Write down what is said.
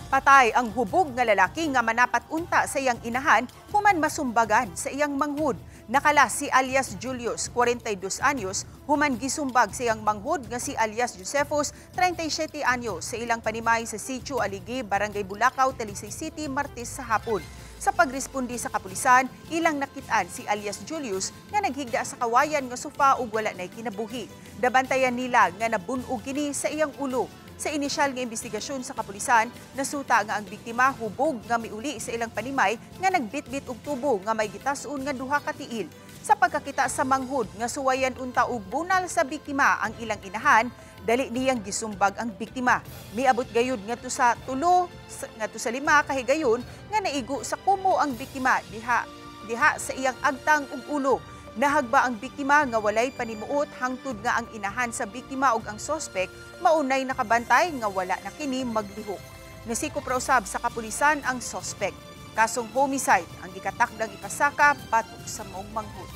Patay ang hubog nga lalaki nga manapat unta sa iyang inahan human masumbagan sa iyang manghud. Nakala si alias Julius, 42 anyos, human gisumbag sa iyang manghud nga si alias Josephus, 37 anyos, sa ilang panimay sa Sitio Aligi, Barangay Bulacau, Talisay City, Martes sa hapon. Sa pagrespondi sa kapulisan, ilang nakitaan si alias Julius nga naghigda sa kawayan nga sofa ug wala nay kinabuhi. Nabantayan nila nga nabun-og kini sa iyang ulo. Sa inisyal nga investigasyon sa kapulisan, nasuta nga ang biktima hubog nga miuli sa ilang panimay nga nagbitbit og tubo nga may gitas-on nga duha ka tiil. Sa pagkakita sa manghud nga suwayan unta og bunal sa biktima ang ilang inahan, dali niyang gisumbag ang biktima. Miabot gayud ngadto sa 3 ngadto sa 5 kahigayon nga naigo sa kumo ang biktima diha diha sa iyang agtang ug ulo. Nahagba ang biktima nga walay panimuot hangtod nga ang inahan sa biktima ug ang sospek maunay nakabantay nga wala na kini maglihok. Nasikop ra usab sa kapulisan ang sospek. Kasong homicide ang gikatakdang ipasaka batok sa maong manghud.